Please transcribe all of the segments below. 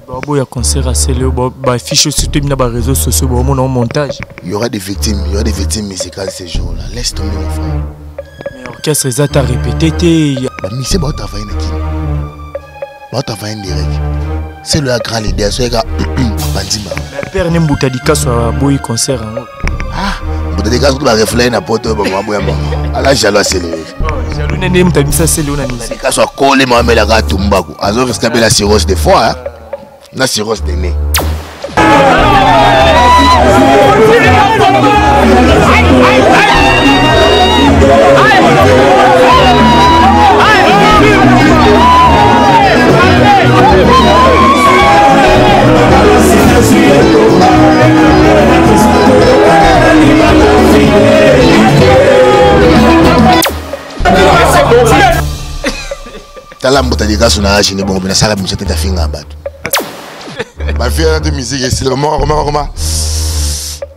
Baboya concert ya Celeo, ba fiche surtout na ba réseaux sociaux, ba mona montage. Il y aura des victimes, il y aura des victimes musicales ces jours-là. Laisse tomber mon frère. Mais orchestre eza ta répété te. Ba musiciens ba travailler na kini. Ba travailler direct. C'est le grand leader, c'est ka bandima. Mais père ne mbuta dikaso aboyi concert yango. Ah, mbuta dikaso ba reflet na poto ba maboya bango. Ala jaloux Celeo. Oh, jaloux nende mbuta bisa Celeo na musique. Dikaso akoli mamela ka tumbaku. Azo risquer la cirrhose des fois hein. Na cirrhose de nez. Tala mbuta likasu na age ne bongo bina sala biso te tafinga bato. Ba vie na te musique esila moko koma koma.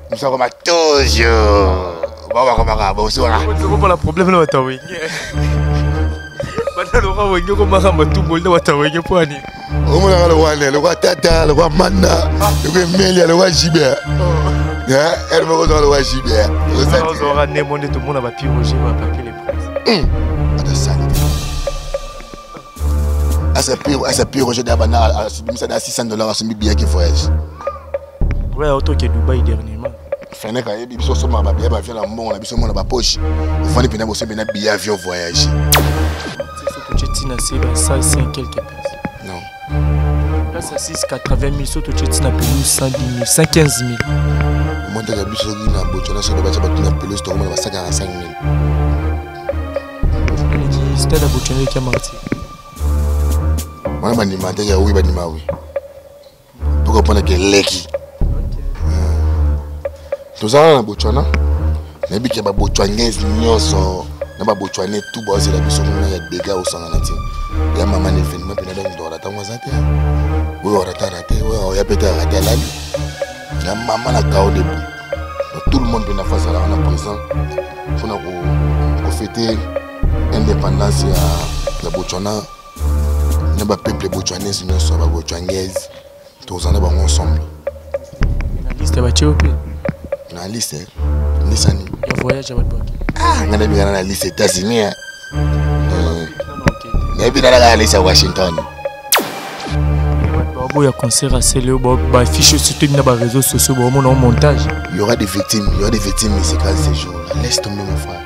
Musa koma toujours. Ba ba koma ka bo sora. Ko la problème na bato wenge. Bata loka wenge ko maka matumbo nde bato wenge po ani. Omonaka lokwa ne lokwa tata lokwa manda lokwa emelia lokwa jibe. Ere moko ozwaka lokwa jibe. Ozwaka nemo nde tomona ba piroger ba papier les princes. Ata sali te. Asa pire asa pire Roger Dabana asibimisa da 600 dollars asombi billet ki voyage. Ouais, otoke Dubaï dernièrement. Fenek ayebi biso osomaka ba billet ba avion na mbongo na biso mona ba poche. Ofandi mpena bosombi na billet avion voyage. Soki totie ntina se ba 105 quelques personnes. Non. Place à 6 80 000 soki totie ntina pelouse 110 000 115 000. Montaka biso soki na Botswana soki batia bato na pelouse tokomona ba 145 000. Eleki stade ya Botswana eleki ya Martyrs. Wana bandima te ya oui bandima oui. Tokopona ke eleki. Tozala na Botswana nayebi ke ba Botswanais nyonso na ba Botswanais tout bazela biso kuna ya dégâts osangana te ya mama na événement mpena donc moto arata yango aza te oyo arata arate oyo oya mpe te arate alali ya mama na kao debout. Donc tout le monde mpena fa azala wana présent mpona kofete indépendance ya Botswana na ba peuple botswanais nyonso ba botswangaise tozala na bango ensemble. Na liste batie yo mpe na liste liste nini ya voyage ya bato bake? Ah, ngai nabengana na liste États-Unis nayebi nalaka na liste ya Washington. Baboya concert ya Celeo, ba fiche surtout na ba réseaux sociaux, baomona au montage. Il y aura des victimes, il y aura des victimes musicales ces jours-là. Laisse tomber mon frère.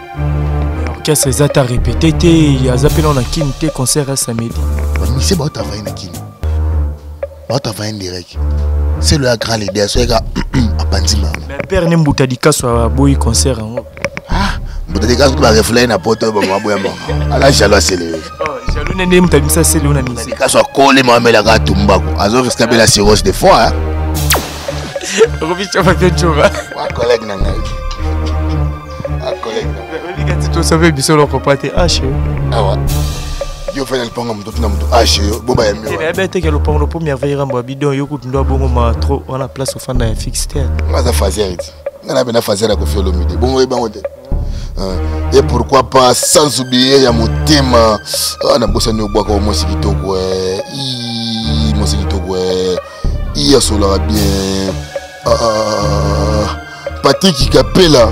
Orchestre eza ta répété te, aza mpe na kini te, concert ya samedi. Ba musicien ba travailler na kini. Ba travailler direct. C'est le grand leader, c'est ka abandima. Mais père ne mbuta dikaso aboyi concert yango. Ah, mbuta dikaso ba reflet na poto ba maboya bango. Ala jaloux Celeo. Oh, jaloux nende mbuta bisa Celeo na musique. Dikaso akoli mamela ka tumbaku. Azo risquer la cirrhose des fois hein. Robi chova bien chova. Wa collègue na ngai. Wa collègue na ngai. Olika ti to sauver biso loko pa te H. Awa. Yo fanya lipango moto tuna moto H yo boba ya mio. Te na te ke lopango lopo merveille rambo bidon yo kutu ndo bongo ma trop wana place ofanda ya fixe te. Nga za fazer ti. Nga na bena fazer ya Koffi Olomide. Bongo yebango te. Et pourquoi pas sans oublier ya motema. Ah na bosani obwaka o mwasi kitoko eh. I mwasi kitoko eh. I asolaka bien. Ah, Patrick Kapela.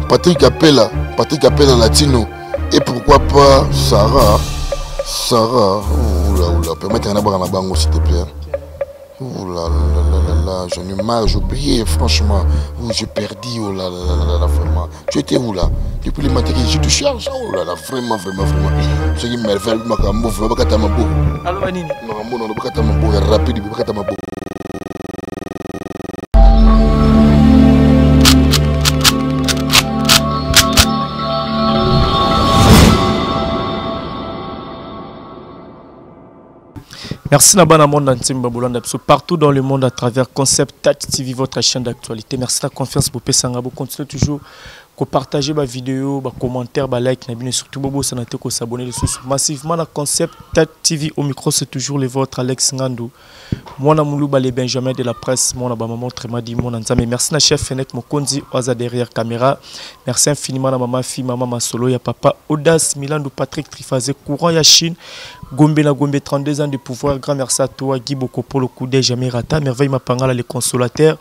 Patrick Kapela. Patrick Kapela Latino. Et pourquoi pas Sarah. Sarah. Oula oula, permettez na baka na bango s'il te plaît. Oh là là là là là, j'en ai marre, j'ai oublié, franchement. Oh, j'ai perdu, oh là là là là là, vraiment. Tu étais où là? Depuis le matin que je te cherche, oh là là, vraiment, vraiment, vraiment. Ce qui merveille, makambo, vraiment, bakata mabo. Allo, Banini. Makambo, non, bakata mabo, rapide, bakata mabo. Merci Nabana Monde entier, Mbabolanda, partout dans le monde à travers Concept Touch TV, votre chaîne d'actualité. Merci de la confiance pour Pesanga. Vous continuez toujours à partager ma vidéo, ma commentaire, ma like, et surtout bobo sanate ko s'abonner les sous massivement à Concept Touch TV. Au micro, c'est toujours le vôtre Alex Ngandou. Mwana Muluba, les Benjamin de la presse, mwana ba maman autrement dit, mwana Nzambe. Merci na chef Fenek Mokonzi, oza derrière caméra. Merci infiniment na maman fille, maman Masolo, ya papa Audace, Milandou Patrick Trifazé, courant ya Chine, Gombe na Gombe, 32 ans de pouvoir. Grand merci à toi, Guy Bokopolo, Koudé, Jamais Rata, Merveille Mapangala, les consolateurs.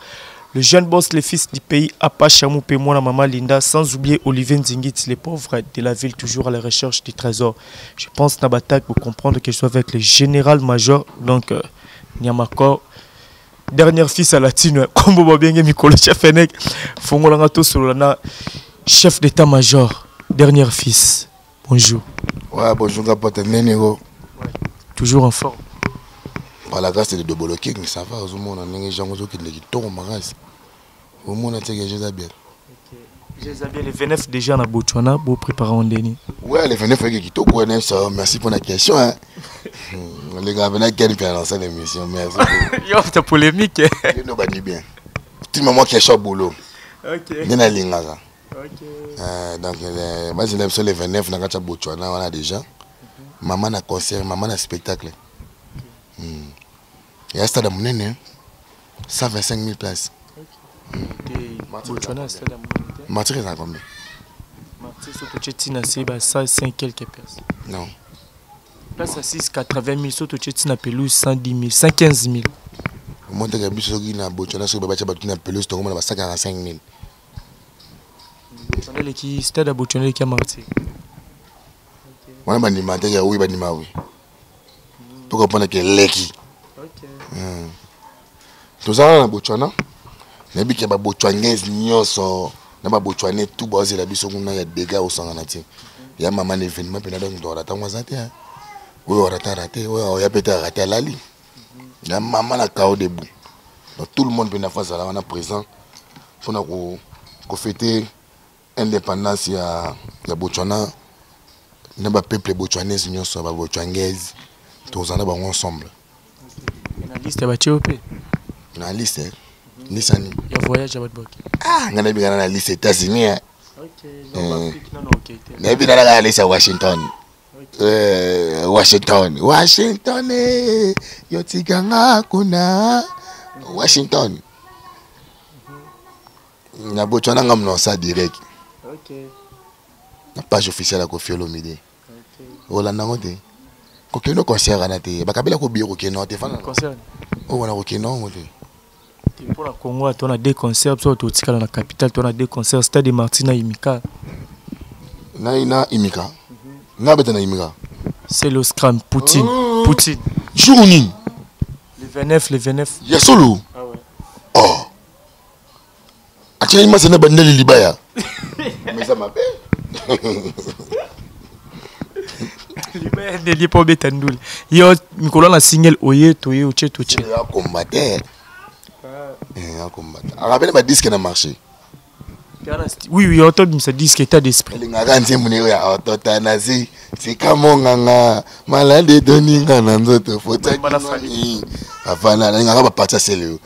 Le jeune boss, le fils du pays, Apa Chamou, moi, maman Linda, sans oublier Olivier Nzingit, les pauvres de la ville, toujours à la recherche du trésor. Je pense, Nabatak, vous comprendre que je suis avec le général-major, donc, Nyamakor, dernier fils à latine, Kombo Babienge Mikolo, chef Enek, Fongolanga Tosolana, chef d'état-major, dernier fils. Bonjour. Ouais, bonjour, Capote, Nénéro. Ouais. Toujours en forme. Par la grâce de Dobolo King, ça va, au moins, on a des gens qui sont makasi. Au moins, on a des gens bien. J'ai bien les 29 déjà na Botswana, pour préparer en déni. Ouais, les 29 qui kitoko, ça, merci pour la question hein. Les gars, venez quel bien lancer l'émission, merci. Yo, ta polémique. Yo no bani bien. Ti maman qui est chaud boulot. OK. Nena lingaza. OK. Donc moi je sur les 29 na kati Botswana wana déjà. Maman na concert, maman na spectacle. Il y a stade munene 125 000 places. Botswana stade munene. Martyr est combien? Martyr surtout Tchetina c'est ba 105 quelques personnes. Non. Place à 6 80 000 surtout Tchetina pelouse 110 000, 115 000. Moi t'as biso soki na Botswana soki ba ba na pelouse to ba 145 000. Botswana leki stade à Botswana leki Martyr. Wana ba ndima te ya oui ba ndima oui. To comprendre que leki. OK. Tozala na Botswana. Nayebi ke ba Botswanais nyonso na ba Botswanais tout bazela biso kuna ya dégâts osangana te. Ya mama na événement pena donc to rata ngwa te. Oyo rata raté, oyo ya peta raté lali. Ya mama na KO debout. Donc tout le monde pena face à la wana présent pona ko fêter indépendance ya Botswana na ba peuple botswanais nyonso ba Botswanais tozana bango ensemble. Na liste ya ba TOP. Na liste Nisani. Ya voyage à Badboki. Ah, ngana bingana na liste États-Unis. OK, non Afrique non OK. Na bingana na liste Washington. OK. Washington. Washington yo tikanga kuna Washington. Na Botswana ngam non ça direct. OK. Na page officielle ya Koffi Olomide. OK. Olanda ngote. Kokeno concert ana te. Bakabela ko biyo kokeno te fana. Concert. O wana kokeno ngote. Pour la Congo, on a deux concerts, surtout dans la capitale, on a deux concerts, Stade de Martina Imika. Na Imika. Na beta na Imika. C'est le Scram, Poutine. Oh. Poutine. Journée. Le 29, le 29. Ya solo. Ah ouais. Oh. Atia ima c'est na bandeli libaya. Mais ça m'appelle. Libaya ndeli po beta ndule. Yo mikolo na single oye toye oche toche. C'est un combattant. Un combattant. Rappelez ma disque na marché. Oui, oui, on ça disque état d'esprit. Lingaka nzembo ne ya autotanasie. C'est comme nganga malade doninga na nzoto fota. Afana lingaka ba partir sele.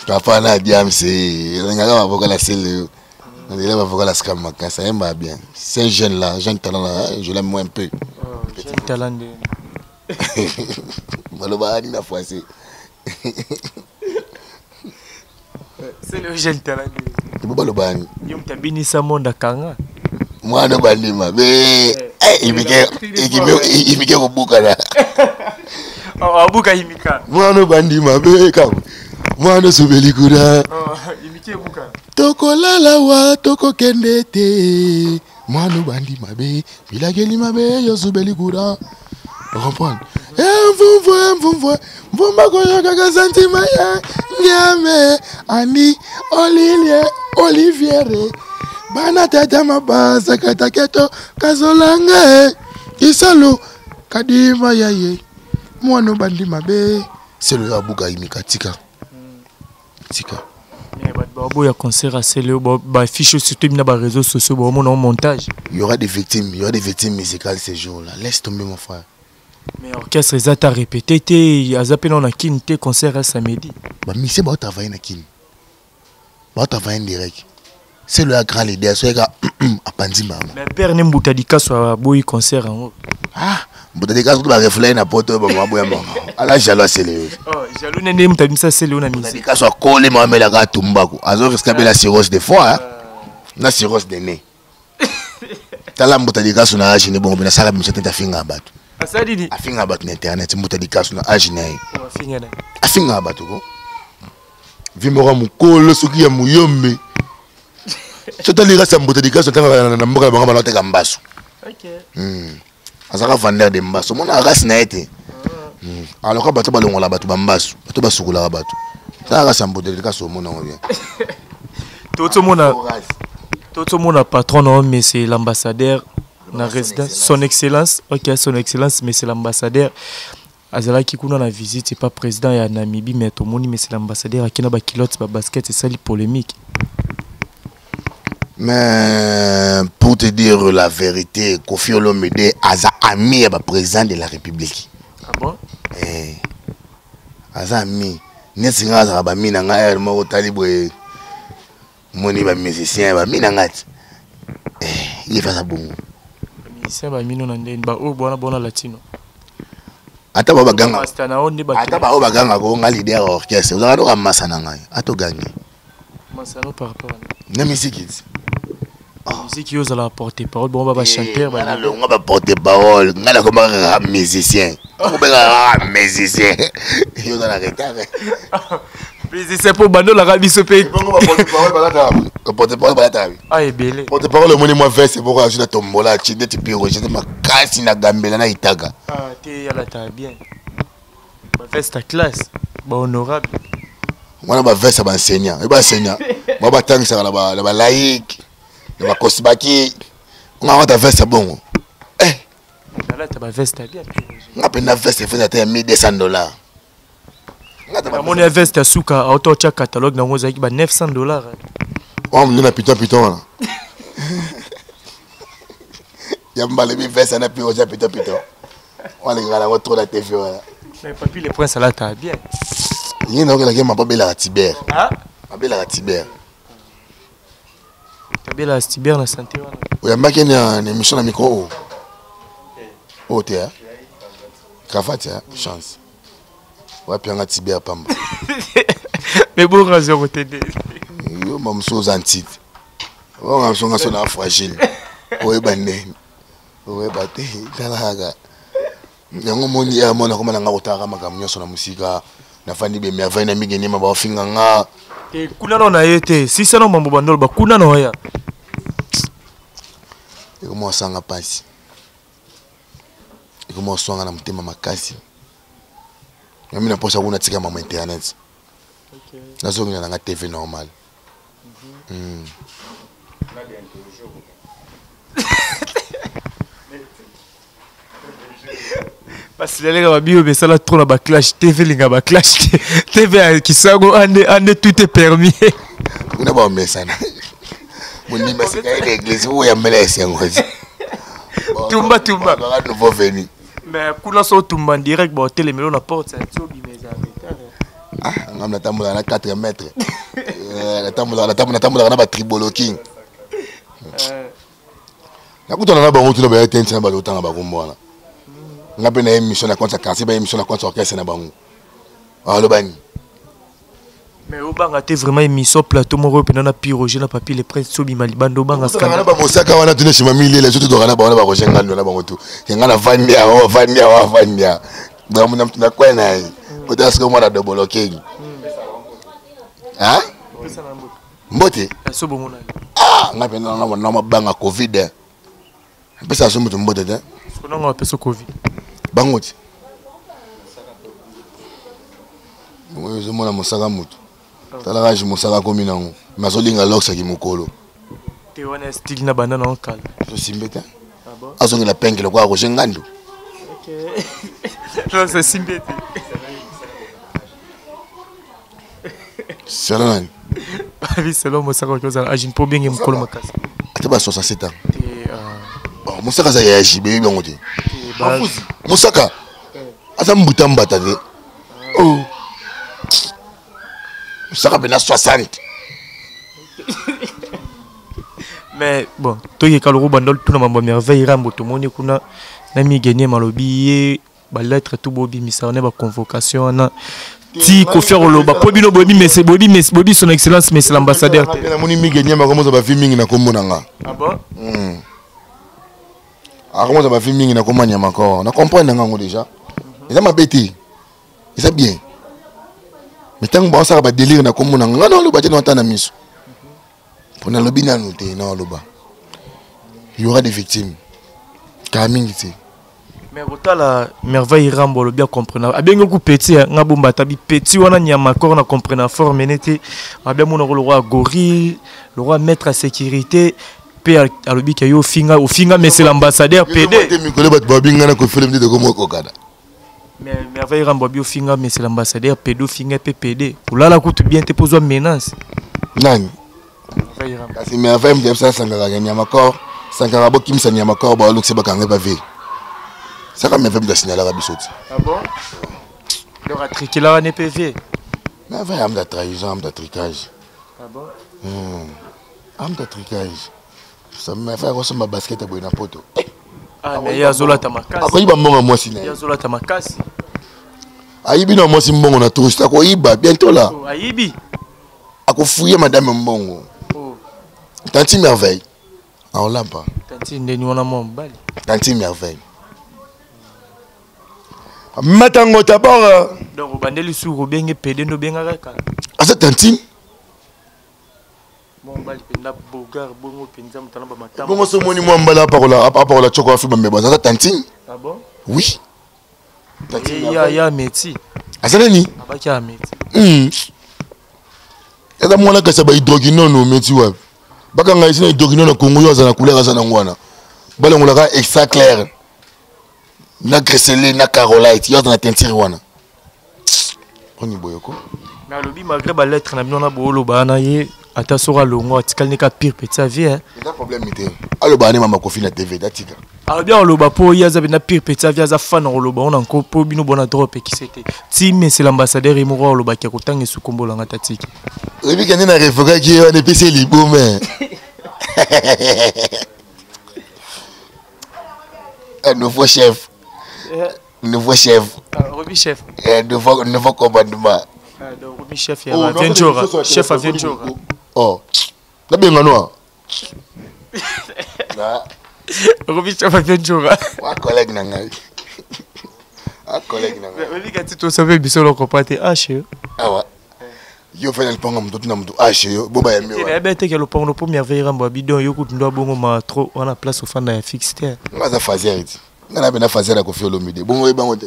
Afana diamse. Lingaka ba vocal la sele. Lingaka ba vocal la scam makasa aime bien. C'est un jeune là, jeune talent là, je l'aime moins un peu. Jeune talent de. Maloba ni na foisé. C'est le jeune talent. Balobani. Yo mtabini sa monde akanga. Mwana bandima be eh imike kubuka na. Oh abuka imika. Mwana bandima be ka. Mwana sobeli kura. Oh imike buka. Tokolala wa tokokende te. Mwana bandima be bilageli mabe yo sobeli kura. Comprendre? Mvumvwe mvumba koyoka ka santima ya ngame ani Olivier Olivier bana tata mabasa kataketo kazolanga isalo kadima ya ye mwana bandima be c'est le abuka imika tika tika. Mais ba ya concert à Célio ba fiche surtout na ba réseaux sociaux ba mon montage. Il y aura des victimes, il y aura des victimes musicales ces jours-là. Laisse tomber mon frère. Mais orchestre ezata répété té azape na kin té concert à samedi. Ba mise ba travailler na kin. Ba travailler direct. Selo ya grand leader soki ka apanzi mama. Mais père ne mbuta dikaso aboyi concert yango. Ah, mbuta dikaso to ba reflet na poto ba mwa boya mama. Ala jaloux asele. Oh, jaloux nende mbuta bimisa sele na musique. Mbuta dikaso akole mama mela ka tumbaku. Azo risquer bela cirrhose de foie hein. Na cirrhose de nez. Tala mbuta dikaso na age ne bongo bina sala bimisa tete afinga bato. Asali ni? Afinga bato na internet mbuta dikaso na age na ye. Oh, afinga na. Afinga bato ko. Vie moko ya mokolo soki ya muyombe soki tali rasi ya mbuta likaso atangaka na mboka na bango banateka mbasu hmm. azalaka vendeur de mbasu omona rasi na ye te hmm. aloka bato balongola bato bambasu bato basukolaka bato tala rasi ya mbuta likaso omona yango bien tozomona patron na yo monsieur l'ambassadeur na résidence son excellence ok son excellence monsieur l'ambassadeur Azalaki kuna na visite epa president ya Namibie mais tomoni monsieur l'ambassadeur ake na ba culottes ba baskets esali polemique. Mais pour te dire la vérité, Koffi Olomide aza ami ya ba président de la République. Ah bon? Eh. Aza ami. Neti nga azaka ba mi na nga heure moko tali boye. Moni ba musiciens ba mi na nga ti. Eh, ye faza bongo. Ba musiciens ba mino na ndeni ba oyo bona bona latino. Ata ba baganga. Ata ba oyo baganga ko nga leader orchestre. Ozaka doka masa na ngai. Ato gangi. Masa no par rapport. Na musique ti. Oh. Musique yo ozala porte parole bon ba ba chanteur ba longa ba porte parole nga na koma kaka musicien obenga kaka musicien yo oza na retard musicien mpo bandolaka biso mpe porte parole balataka ah ebele porte parole omoni mwa veste moko azwi na tombola atie neti piroge te makasi na gambela na itaka ah te alataka bien ba veste ya classe ba honorable wana ba veste ya ba enseignant e ba enseignant ba batangisaka na ba laïque na ba kosibaki nga wata veste ya bongo eh alata ba veste ya bien nga mpenza veste efeza ata ya 1200 dollars namoni ya veste ya suka auta otya catalogue nango ezalaki ba 900 dollars wana nde na piton piton wana ya mbala bi veste na pi otya piton piton wana alingaka nango trop na tv wana mais papi le prince alata bien ye naokelaki mapa abelaka tiber abelaka tiber abelaka tiber na sante wana oyambaki na émission na micro oyo oyo te cravate chance wapi yanga tiber pamba mais bonga zero te nde yo mamosu oza ntite bonga mosu nga so na fragile oyeba ndeni oyeba te tala kaka yango moni ya mona koma na nga kotalaka makambo nyonso na mosika nafandi be merveille na migenema baofinga nga te kuna nao na ye te sisa na mambo bandolo bakuna na oya ekoma osanga mpasi ekoma oswanga na motema makasi nami na mposa kuna tika mama internet nazongela na nga tv normal mm. basilaleka babiyo besala trop na baclash tv elinga baclash te tv ya kisango ande ande tout est permis kuna bamesana mondima sika ye na église oyo yambela esengo tumba tumba nouveau venu mais kuna so otumba direct baotelemelo na porte ti obima eza retard ah, ngam natambolaka na 4 mètre eh, natambolaka na batriboloking eh. nakutana na bango tuna baya te ntina bato otanga bakombo wana nga mpe na ye mission na compte ya quartier ba émission na compte ya orchestre na bango alobani mais obanga te vraiment émission plateau moko mpena na pi roger na papi le prince sobima libanda obanga scandale bamosaka wana tuna nsima milela so tozwaka na bango na baroger ngando na bango tu ke nga navandi awa bavandi awa avandi awa donc na kwe na ye otala sikoyo mwana dobolokengi mbote ah nga mpenza na mabanga covid eh. apesa so moto mbote te bango ti ozomona mosaka moto talaka age mosaka akomi nango me azolinga loksaki mokolo te wana style na banda nango kala osimbe te ah azongela penke lokola roger ngandu simbe te sala nani babi selo mosaka oki ozala age mpo obenge mokolo makasi ata ba 67 ans euh. mosaka aza ya jibe yebi yango te mosaka aza mbuta mbata te oh. mosaka mpena 60 Mais bon, toyeka loko banda tuna mambo Merveille Rambo tomoni kuna na migenie malobi ye ba lettre tout bobimisa wana ba convocation wana ti Koffi akoloba mpo bino boyebi mese boyebi mese boyebi son excellence monsieur l'ambassadeur te. Namoni migenie makomoza ba vie mingi na kombo na nga. Ah bon? Akomoza ba vie mingi na kombo ya makor. Na comprendre nga ngo déjà. Eza mabe te. Eza bien. Mais tango ba osaka ba délire na kombo na nga na loba te na tana miso. Mpo nalobi nanu te na oloba. Il y aura des victimes. Kala mingi te. Mais kotala Merveille Rambo alobi acomprena abengi ku petit nga bomba ata bi petit wana nyama corps na comprena forme nete abi amona ko le roi gorille le roi maître à sécurité pe alobi ke yo ofinga ofinga mais c'est l'ambassadeur PD te mikolo bato babinga na kofele mte tokoma kokana. Mais Merveille Rambo abi ofinga mais c'est l'ambassadeur PD ofinga pe PD olala kutu bien te pozwa menace nani Merveille Rambo kasi Merveille mte sa sangaka ya nyama corps sankara bokimisa nyama corps baolukisa bakanga ba vie saka Merveille mte asignalaka biso ti. Ah bon? Donc atrikela wana pe vie. Merveille amda trahison amda tricage. Ah bon? Amda tricage. Ça Merveille akosomba basket boye na poto. Ah mais ye azolata makasi. Akoyiba mbongo ya mwasi na ye. Ye azolata makasi. Ayibi na mwasi mbongo na touriste akoyiba bientôt là. Oh, ayibi. Akofouiller madame mbongo. Oh. Tanti Merveille. Aolampa. Tanti ndeni wana mwa mobali. Tanti Merveille. Matango d'abord. Donc obandeli su kobenge pede ndo bengaka kaka. Aza tantine. Mwa mobali mpenza bogar bongo mpenza moto na bamatama. Bongo so moni mwa mbala apakola apakola choko afi bameba aza tantine. Ah bon? Oui. Tantine. Ya ya meti. Aza nani? Abaki ya meti. Eza mwana kasi ba hydroquinone meti wapi? Bakanga esi na hydroquinone na Congo yo aza na couleur aza na ngwana. Balongolaka extra clair. Na Gresele na Carolite yo aza na teinture wana. Oni boyoko. Mais alobi malgré ba lettre na bino na booloba na ye ata soki alongwa atikali ne ka pire petit ya vie. Eza problème te. Aloba ne mama Koffi na TV datika. Alobi aloba po ye aza bena pire petit ya vie aza fan oloba ona nko po bino bona drop ekise te. Ti monsieur l'ambassadeur ye moko alobaki akotanga esukombola nga tatiki. Oyebi kende na révokaki ye wana epesi ye liboma. Un nouveau chef. Nouveau chef. Ah, Roby chef. Eh, nouveau commandement. Ah, donc Roby chef ya oh, Ventura. Chef à Ventura. Oh. Nabenga noa. Roby chef à Ventura. Wa collègue na ngai. Ah collègue na ngai. Roby kati to sauver biso loko pate ah chez. Ah ouais. Yo fana lipango moto tuna moto ah chez yo boba ya mio. Eh ben te ke lopango po Merveille Rambo abidon yo kutu ndo bongo ma trop wana place ofanda ya fixe te. Ngaza fazer ti. Nga na fazer ya Koffi Olomide. Bongo yebango te.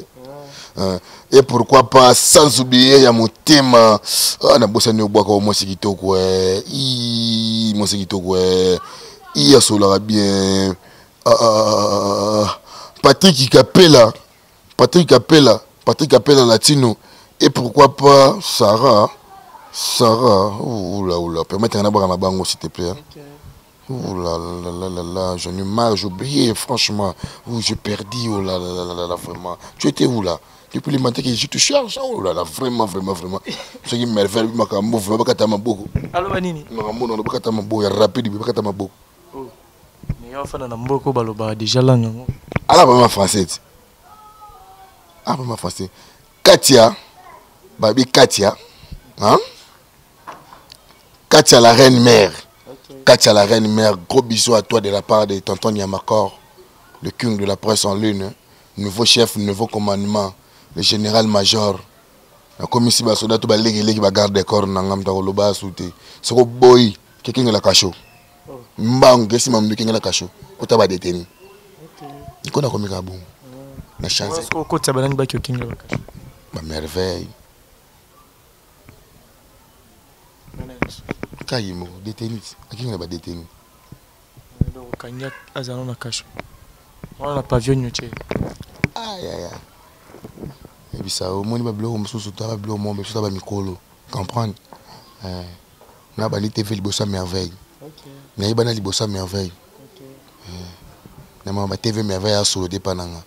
Et pourquoi pas sans oublier ya motema ah, na bosani obwaka o mwasi kitoko i mwasi kitoko i asolaka bien ah, ah, ah, Patrick Kapela Patrick Kapela Patrick Kapela Latino et pourquoi pas Sarah Sarah oula oula permettez na bwaka na bango s'il te plaît. Okay. Oh là là là là là, j'en ai marre, j'ai oublié, franchement. Oh, j'ai perdu, oh là là là là là, vraiment. Tu étais où là? Depuis le matin que je te cherche, oh là là, vraiment, vraiment, vraiment. Ce qui merveille, makambo, vraiment, bakata maboko. Allo, banini? Makambo, non, bakata maboko, ya rapide, bakata maboko. Oh. Mais yo fana na mboko baloba déjà langue yango. Ala vraiment français. Ah, vraiment français. Katia, babi Katia, hein? Katia la reine mère. Okay. Katia la reine mère, gros bisous à toi de la part de tonton Nyamakor, le king de la presse en lune, nouveau chef, nouveau commandement, le général major. Nakomisi basoda to baleki ba garde corps na nga mta koloba sute. Soko boy kekengela kasho. Mbangu kesi mamdu kengela kasho. Kota ba détenu. Okay. Niko komika bongo. Na chance. Ko kota banani ba kekengela kasho. Ba merveille. Kayimo détenu akingela ba détenu. Donc kanya azana na kasho. Wana na pavillon nyoche. Aïe aïe aïe. Ebisa omoni ba biloko mosusu ta ba biloko mo mosusu ta ba mikolo. Comprendre? Na ba TV liboso merveille. Okay. Na yeba na liboso merveille. Okay. Na ma ba TV merveille a solo te pananga.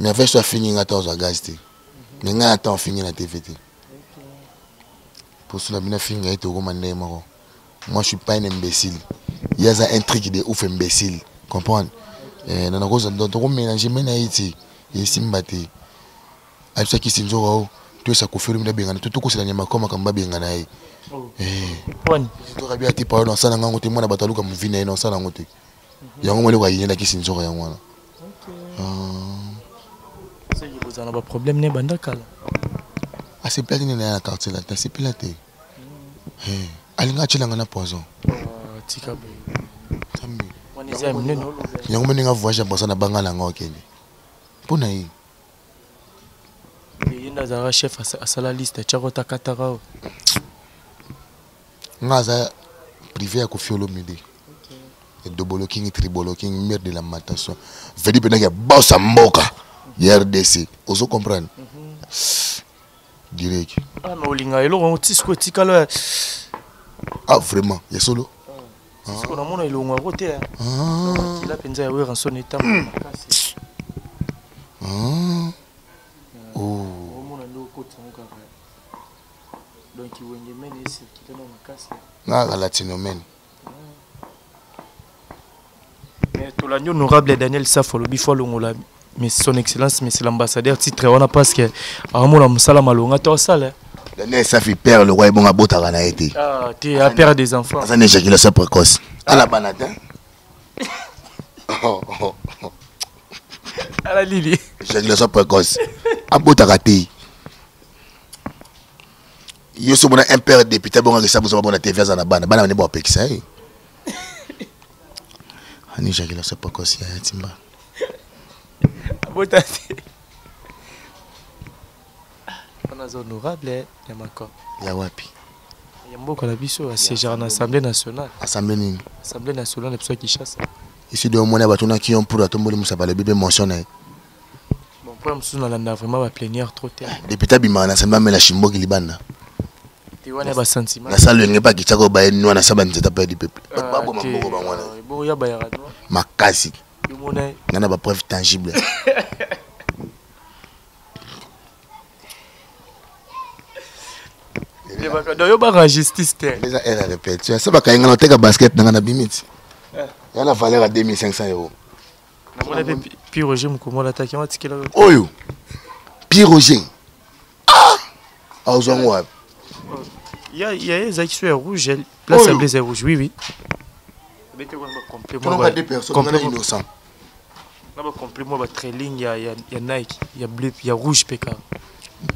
Merveille so afingi nga ta oza gaz te. Mais nga ata afingi na TV te. Pour cela mina finga ete okoma ndenge moko. Moi, je suis pas un imbécile. Il y a un truc de ouf imbécile. Comprendre? Eh, na nakoza donc toko mélanger mais na iti esimba te. Ayebisaki Sinzora o toyesa Koffi Olomide abengana to tokosela nyama koma makambo abengana ye. Oh. Eh. Pwani. Sinzora bi ati parole nasala ngango te mwana bato aluka movi na ye nasala yango te. Yango mwana eloko ayinelaki Sinzora yango wana. Ah. Soki bozala na ba problème ne banda kala. Asepelaki nde na ye na quartier la te asepela te. Eh, alinga atyela nga na poison. Ah, tika boye. Nzambe. Wana eza ya minene oloba. Yango mpe ndenge voyage ya Brazza na banga na nga okende. Mpo na ye. Ye nde azalaka chef asala liste atyaka otakataka oyo. Nga aza privé ya Koffi Olomide. Edobolo King, Tribolo King, mère de lamentation. Vedi mpe ndenge bosa mboka ya RDC. Ozo comprendre? Direct. Ah, mais olinga eloko yango ti sikoyo etikala. Ah vraiment, ya solo. Ah. Sikoyo namona elongo yango te. Ah. Makila mpenza ya Werrason etambola makasi. Ah. Oh. Omona nde okotisa yango kaka. Donc Wenge mene ecircule na makasi. Nga latino mene. Mais tolandi honorable Daniel Safo alobi fo alongola mais son excellence monsieur l'ambassadeur titre wana parce que amona mosala malonga to asala. Daniel Safi père le roi ebonga abotaka na ye te. Ah, te a père des enfants. Aza na éjaculation précoce. Ala bana te. Ala lili. Éjaculation précoce. Abotaka te. Yo so mona un père député bonga kesa bozo bona TV aza na bana. Bana bane bo apekisa ye. Ani éjaculation précoce ya timba. Abota te. Wana aza honorable ya mako. Ya wapi? Ya mboka na biso asiégeaka na Assemblée nationale. Assemblée nini? Assemblée nationale na biso ya Kinshasa. Isi de omona bato na kion pour atomboli musaba le bébé mention na ye. Bon, pour mosusu nalanda vraiment ba plénière trop te. Député abimaka na assemblée amela shimboki libanda. Te wana ya ba sentiment. Na salle yenge pa kitako ba nwa na saba nzeta pa du peuple. Bato baboma mboko bango wana. Bon ya bayaka nwa. Makasi. Yo mona. Nga na ba preuve tangible. Donc yo baka justice te. Eza aire ya répétition. So bakaye nga na oteka basket na nga na bimiti. Ya na valeur ya 2500 euros. Namona mpe Pi Roger mokomo alataki yango atikela yo. Oyo Pi Roger. Ah! Azwa yango wapi? Ya ya ezalaki so ya rouge, place ya blaise ya rouge. Oui oui. Bete wana ba complet moi ba deux personnes nga na innocent. Na ba complet moi ba trailing ya ya ya Nike, ya bleu, ya rouge peka.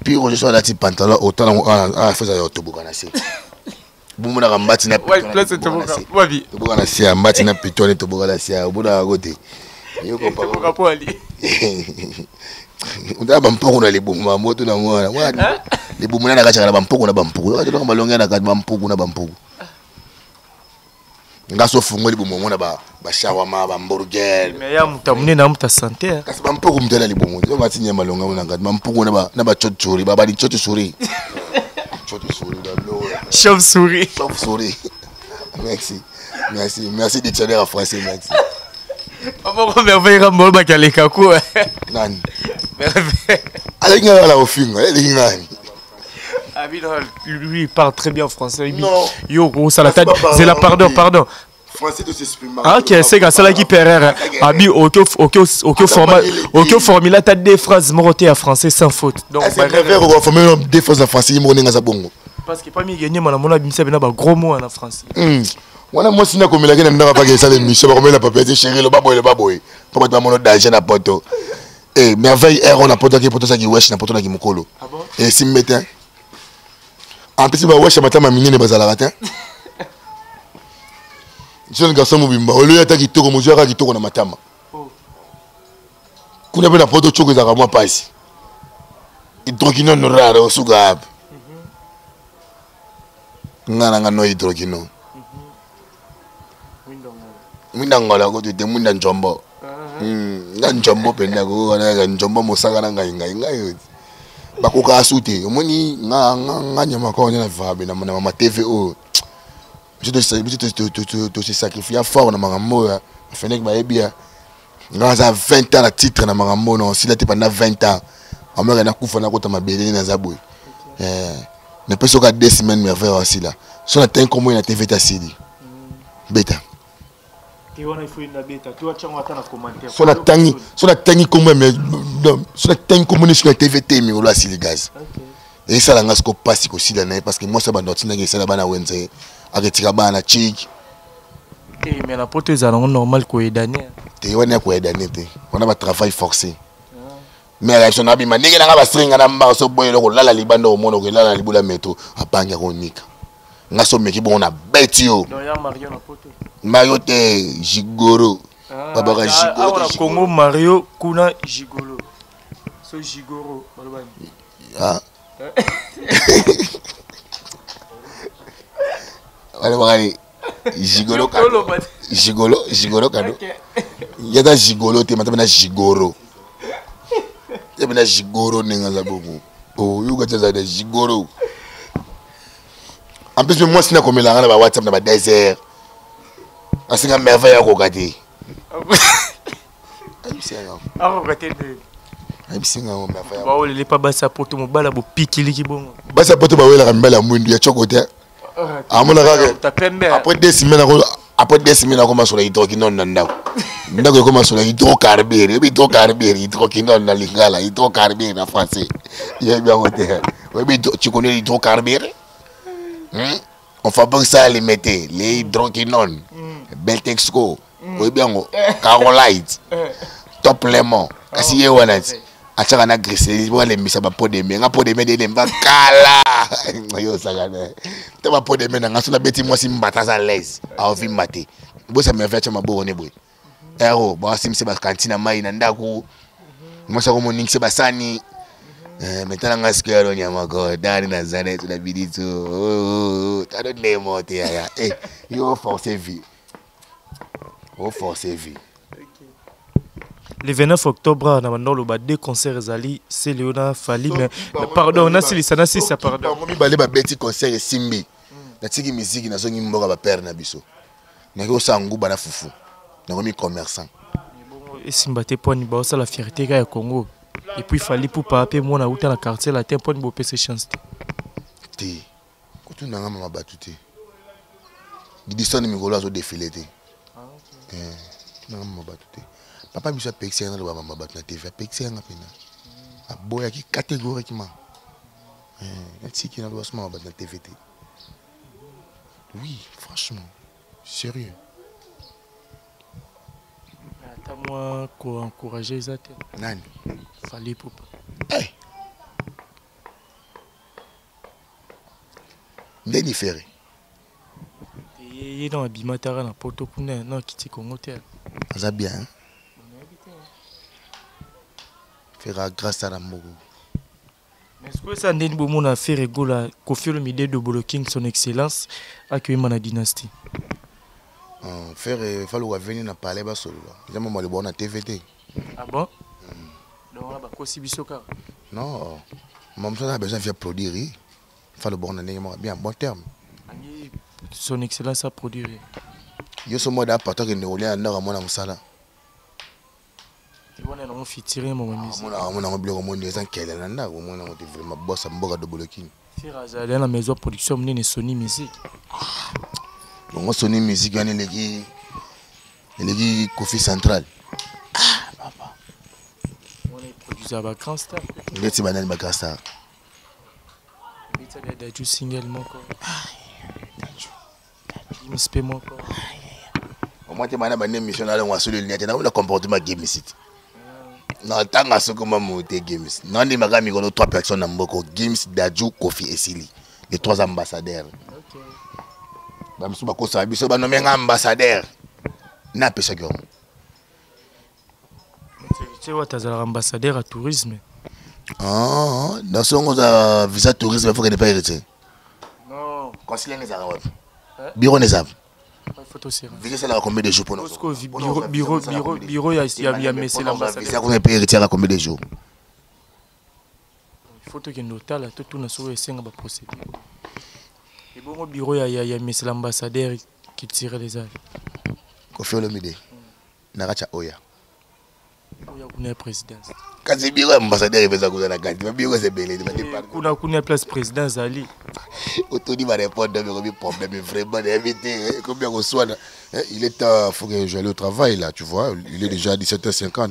Pi Roger so alati pantalon otala ngo ah feza ya otoboka na se. Bomonaka mbati na toboka na se ya mbati na pitone toboka na se ya omonaka yango te. Toboka po ali. Otala bampoko na libumu mamoto na mwana mwana libumu na kati na bampoko na bampoko kati na balongi na kati bampoko na bampoko nga so fungoli libumu omona ba ba shawarma ba hamburger mais ya muta munene na muta santé kasi bampoko mutu na libumu yo bati nyama longa na kati bampoko na ba na ba chochori ba ba di chochori chochori ba lo chauve souris chauve souris merci merci merci dictionnaire en français merci. Papa merveille Rambo bakaleka ko. Nani? Merveille. Aleki nga la ofinga, aleki nani? Ah oui, non, lui il parle très bien français. Non. Yo, gros, ça la tête. C'est la pardon, pardon. Français de s'exprimer. Ah, ok, c'est grâce à la qui perrère. Abi, ok, ok, ok, format, ok, formula, t'as des phrases morotées à français sans faute. Donc, c'est vrai, on va former des phrases en français, il m'a dit bongo. Parce que parmi gagné, mon amona bimsa bena ba gros mots en français. Wana mwasi na komelaki na ndako apaki esala émission bakomela papier te chéri loba boye loba boye mpo bato bamono danger na poto. Eh, merveille air na poto aki poto saki wesh na poto na kimokolo. Ah bon? Eh simbe te. En plus ba wesh matama minene bazalaka te. Jeune garçon mobimba oloya ata kitoko mozwi aka kitoko na matama. Oh. Kuna mpe na poto choko ezalaka mwa pasi. Hydroquinone rare osuka wapi? Nga na nga no hydroquinone. Mwinda ngola kutu te mwinda njombo. Nga njombo mpenza kokoka njombo mosaka na ngai ngai ngai bakoka asu te omoni nga nga nga nyama kwa na vabe na na mama TV oyo. Biso biso to se sacrifier fort na makambo oyo afeneki bayebi ya nga aza 20 ans na titre na makambo na osila te pendant 20 ans amaka nakufa nakota mabele naza boye. Napesi oka 2 semaines, Merveille asila. So natangi nkombo ye na TV te, asili beta. So natangi nkombo, so natangi nkombo nyonso na TV te, mikolo asili gaz. Esala nga siko mpasi kosila na ye, parce que mwasi bando atindaki esala bana wenze, aketika bana na chik. Mais na poto ezala yango normal koyedane. Te, wana ya koyedane te, wana batravail forcé. Mais réaction na bima ndenge nanga basiringa na mbaka so boye, eloko lala libanda, omona okelala na libula metro, abangi akonika nga so meki bongo na beti yo. Mario te, gigoro babaka. Gigoro Congo Mario, kuna gigolo, so gigoro baloba. Ah, balobaka gigolo, gigolo, gigolo kado yata gigolo te, mata bena gigoro te, bena gigoro ndenge aza bongo, oyoka ti azala na gigoro. En plus mwasi nakomelanga na bawhatsapp na badesert, asinga Merveille akoka te. Akoka te. Ayebisinga yango Merveille. Baolele pa basi ya poto, mobala bopikiliki bongo. Basi ya poto bawelaka mibali ya mwindu ya choko te, amona kaka après 2 semaines, après 2 semaines akoma sola hydroquinone na ndako. Ndako ekoma sola hydrocarbure. Oyebi hydrocarbure? Hydroquinone na lingala, hydrocarbure na français. Yebi yango te? Oyebi, tu connais l'hydrocarbure, hmm? On fabrique ça à Limete, les hydroquinone, Beltexco, oyebi yango, Carolite, Top Lemon. Kasi ye wana ti atiaka na glycérine po alembisa bapeau de main. Nga peau de main elemba kala, yo osaka te bapeau de main na nga. So nabeti mwasi mbata, aza l'aise, aovimba te. Bosa Merveille atya maboko ne boye, ero baasimbisa bakanti na mai na ndako, mwasi akomoningisa basani. Mais tala nga sikoyo, alo nyamako tani naza na etu na bilito tano ndemo te yaya. Yo force vie, o force vie. Le 29 octobre na banda oloba deux concerts ezali Celeo na Fally. Mais pardon, nasilisa, nasilisa, pardon. Bango mibale babeti concert esimbi, natiki miziki, nazongi mboka bapere na biso, naki kosala nguba na fufu, nakomi commerçant. Esimba te mponi baosala fierté ka ya Congo. Et puis Fally Ipupa mpe mwana auta na Quartier Latin, mponi bopesa chance te? Te, kotunanga mama bato te. Didiston mikolo azodefile te. Tunanga mama bato te. Papa biso apekisi yanga naloba mama bato na TV. Apekisi yanga mpena, aboyaki catégoriquement. Natiki naloba so mama bato na TV te. Oui, franchement, sérieux. Ata mwa koencourage eza te? Nani? Fally Ipupa. Hey! Ndeni Ferre. Ye na abima taka na poto kuna na akiti Kongo te. Aza bien Ferre, grâce à la moko. Mais sikoyo esa ndeni bomona Ferre Gola, Koffi Olomide, Dobolo King, son excellence akoyemba na Dynastie? Ferre faluka veni na palais, basolola. Eza mama loba na TV te. Ah bon? Donc wana bakosi biso kaka. Non, mama mosu aza besoin via produire, faloba na ndenge moko bien, bon terme. Angi son excellence a produire. Yo so mode aparta kende kolia na ndako ya mwana mosala. Wana nango featuring mama. Omona yango biloko moni eza nkele na ndako, omona yango te. Vraiment, bosa mboka Dobolokini. Ferre azali na maison production monene, Sony Music. Bongo Sony Music wana eleki Kofi Central. Ah papa. Wana eproduisa ba grand star. Ndeti banani ba grand star? Ebetaka Dadju single moko, Gims mpe moko. Omoi te bana bande émission nalongo asoli lia te naona comportement Gims te na ntanga soki mamu te. Gims nandimaka mikolo trois personnes na mboko: Gims, Dadju, Kofi. Esili, les trois ambassadeurs. Bamosusu bakosaka biso banomenga ambassadeur, napesaki yango. Te, wata azalaka ambassadeur ya tourisme. Ah, dans songo oza visa tourisme, faut kende pa Héritier. Non. Consulat ezalaka wapi? Bureau neza? Photo sera. Visa esalaka combien de jours mpona? Bureau ya monsieur l'ambassadeur. Visa kuna mpe Héritier aka combien de jours? Faut tokende otala, totuna soki esenga baprocédure. Ebongo bureau ya monsieur l'ambassadeur culturel eza? Koffi Olomide na kati ya oya. Oya kuna ya présidence. Kasi bureau ya ambassadeur epeza kuna na kati, ba bureau eza ebele te, ba département. Kuna kuna place président azali. Otuni ba répondre mais ekomi problème vraiment nayebi te, ekomi ya koswana. Il est temps, faut que j'aille au travail là, tu vois, il est déjà 17h50.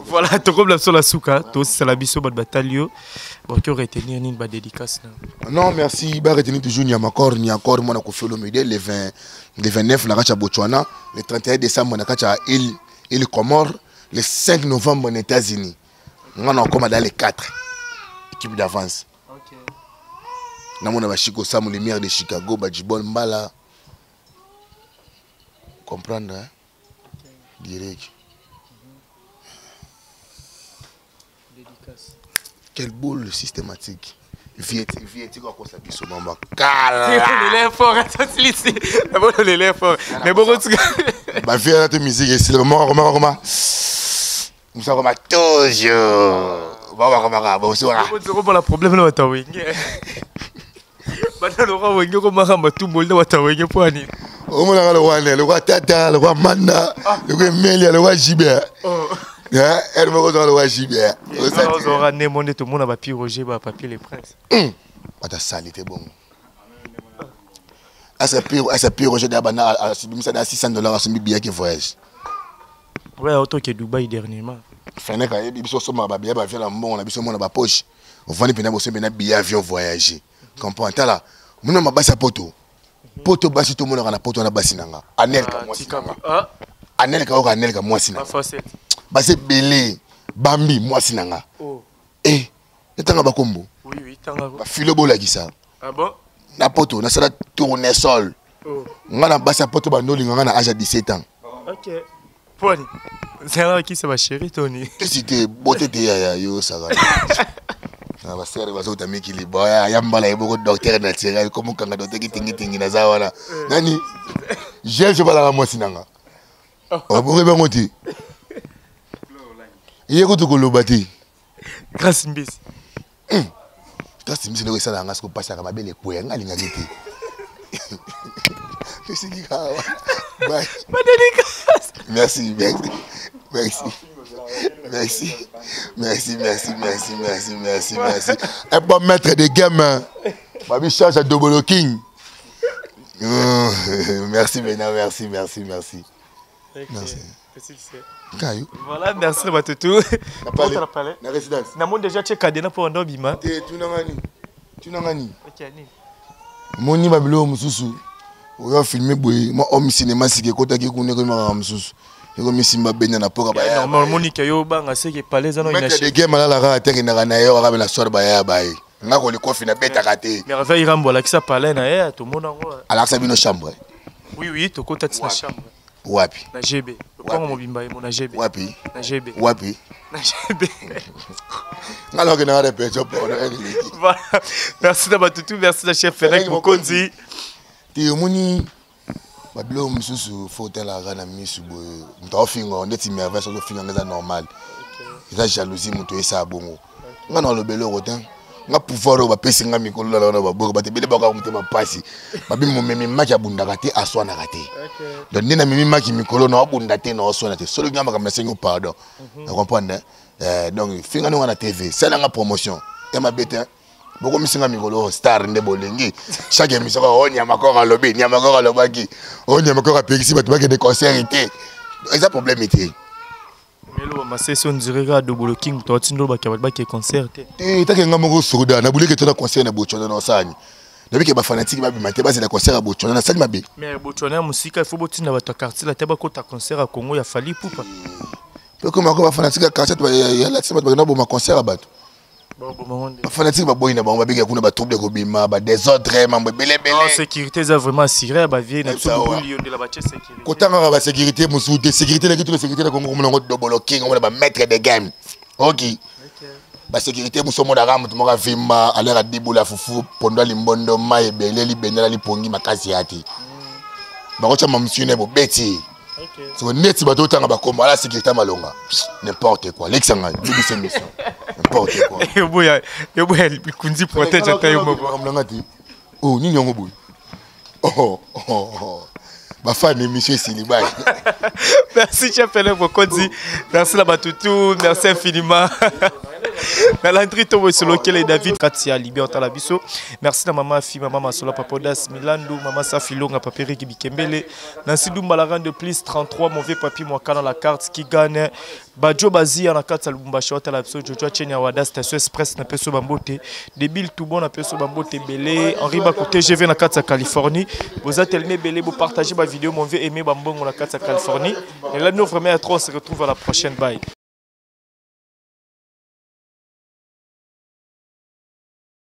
Voilà, tokomi na biso na suka, tosala biso bato batali yo. Boki retenir nini ba dédicace na? Non, merci, ba retenir toujours Niamakor, Niakor, mwana Koffi Olomide, le 20, le 29 na kati ya Botswana, le 31 décembre na kati ya île Comore, le 5 novembre na États-Unis. Nga na okoma dans les 4 équipe d'avance. OK. Namona ba Chico Samu, lumière de Chicago, ba Djibol Mbala. Comprendre, hein? Okay. Direct. Dédicace. Quelle boule systématique. Vieti, vieti kwa kosa biso mama. Kala. Lele fort, attends, ici. D'abord lele fort. Mais bon tu Ba vie na musique et c'est le moment comment comment. Musa koma toujours. Ba ba koma ba so. Bon tu la problème là ta wenge. Bana lo wenge ko makamba tu molda wa ta wenge po ani. Omona le wana, le roi Tata, le roi Manda, le roi Melia, le roi Jibert. Oh. Hein, elle me rejoint le roi Jibert. Ozora ne monde tout monde ba pi Roger ba papier les princes. Bata salité bon. Asa pi Roger d'abana a subimisa da $600 a sumbi billet qui voyage. Ouais, auto que Dubaï dernièrement. Feneka yebi biso soma ba billet ba vient na mbongo na biso mona ba poche. Ovandi pena boso pena billet avion voyager. Comprends tala. Mona mabasi ya poto. Poto basi to mona na poto na basi nanga. Anelka mwasi nanga. Ah. Anelka oka anelka mwasi nanga. Ba facette. Basi belé bambi mwasi nanga. Oh. Eh, etanga bakombo. Oui oui, tanga. Ba filo bolakisa. Ah bon? Na poto na sala tournesol. Oh. Nga na basi ya poto ba ndolinga nga na âge ya 17 ans. OK. Poni. C'est là qui ça va chéri Tony. Si te beauté te ya yo saka. Na ba sere bazo tamiki liboya ya mbala eboko docteur naturel comme kanga docteur ki tingi tingi na za wana. Nani? J'ai bala mwasi nanga. Obore bango ti. Ye ko to koloba ti. Grâce Mbisi. Grâce Mbisi ndeko esala nga siko pasi ya mabele kweya nga linga te. Esiki kaka. Bye. Ba dédicace. Merci, merci. Merci. Merci. Merci, merci, merci, merci, merci, merci. Un bon maître de game. Babi charge à Dobolo King. Merci Bena, merci, merci, merci. Okay. Merci. Merci. Voilà, merci Batutu. Na palais. Na résidence. Na monde déjà check cadenas pour ndobima. Te tunangani. Tunangani. OK, ni. Moni babilo mususu. Oyo filmer boye, moi homme cinéma sike kota ki kune ko maka mususu. Eko misimba benya na poka ba ya. Normal Monique yo banga seke palais zano ina. Maître de game ala la teke na na yo ka na soir ba ya ba ye. Nga ko likofi na beta ka te. Merveille Rambo alakisa palais na ye to mona ngo. Alakisa bino chambre. Oui oui, to kota tina chambre. Wapi? Na GB. Kongo mobimba ye na GB. Wapi? Na GB. Wapi? Na GB. Nga loke na répétition pour na Voilà. Merci na batutu, merci na chef Frédéric Mokonzi. Te omoni babilo mosusu fo otalaka na misu boye moto aofinga ndeti merveille soki ofinga nga eza normal eza jalousie moto esala bongo nga na oloba eloko te nga pouvoir oyo bapesi nga mikolo lala wana baboka bato ebele bakaka motema mpasi babi momemi maki abundaka te aswanaka te donc nde namemi maki mikolo na abunda te na oswana te soki nga makambo nasengi pardon na comprendre donc finga ndonga na TV sala nga promotion ya mabe te bokomisinga mikolo star nde bolingi chaque émission kaka o Niamakor alobi Niamakor alobaki o Niamakor apekisi bato bakende concert te eza problème te melo masese on dirait kaka Dobolo King to atindo bato bake concert te te take nga moko soda nabuleki to na concert na Botswana na osani nabike ba fanatique babima te bazela concert ya Botswana na sali mabe mais Botswana ya mosika il faut botinda bato ya quartier la te bakota concert ya Congo ya Fally Ipupa mpe koma ko ba fanatique ya quartier ya latisa bato bakenda boma concert ya bato ba fanatique baboyi na bango babengaka kuna ba trouble kobima ba désordre mambo ebele ebele sécurité eza vraiment assurée ba vie na biso bobuli yo ndela batie sécurité kotangaka ba sécurité mosusu te sécurité eleki tuna sécurité na Congo komona yango Dobolo King omona ba maître de game oki ba sécurité mosusu omonaka moto moko avimba alere adibula fufu pondo limbondo mai ebele libendela lipongi makasi ya te bakotya mamosusu na bobeti so neti bato otanga bakombo ala sécurité malonga n'importe quoi lekisa ngai bibisa émission n'importe quoi yoboya yoboya likundi protège ata yo moko makambo nanga te oh nini yango boye oh oh oh. Bafan, émission esili, bye. Merci, chef Hélène Mokonzi. Merci la batutu, merci infiniment. Na Landry Tobo Solokele, David Katia Libé otala biso. Merci na mama Fi, mama Masola, papa Das Milandu, mama Safi Longa, papa Eric Bikembele, Nancy Dumba de plus 33, mauvais papi Mwakana la carte qui gagne. Bajo Bazia na kati ya Lubumbashi otala biso, Jojo Chenya Wada Station Express na peso bambote, Debil Toubon na peso bambote belé, Henri Bako TGV na kati ya Californie. Boza tellement belé, bo partager ba vidéo, mon vieux aimé bambongo na kati ya Californie. Et là nous vraiment à trois, on se retrouve à la prochaine, bye.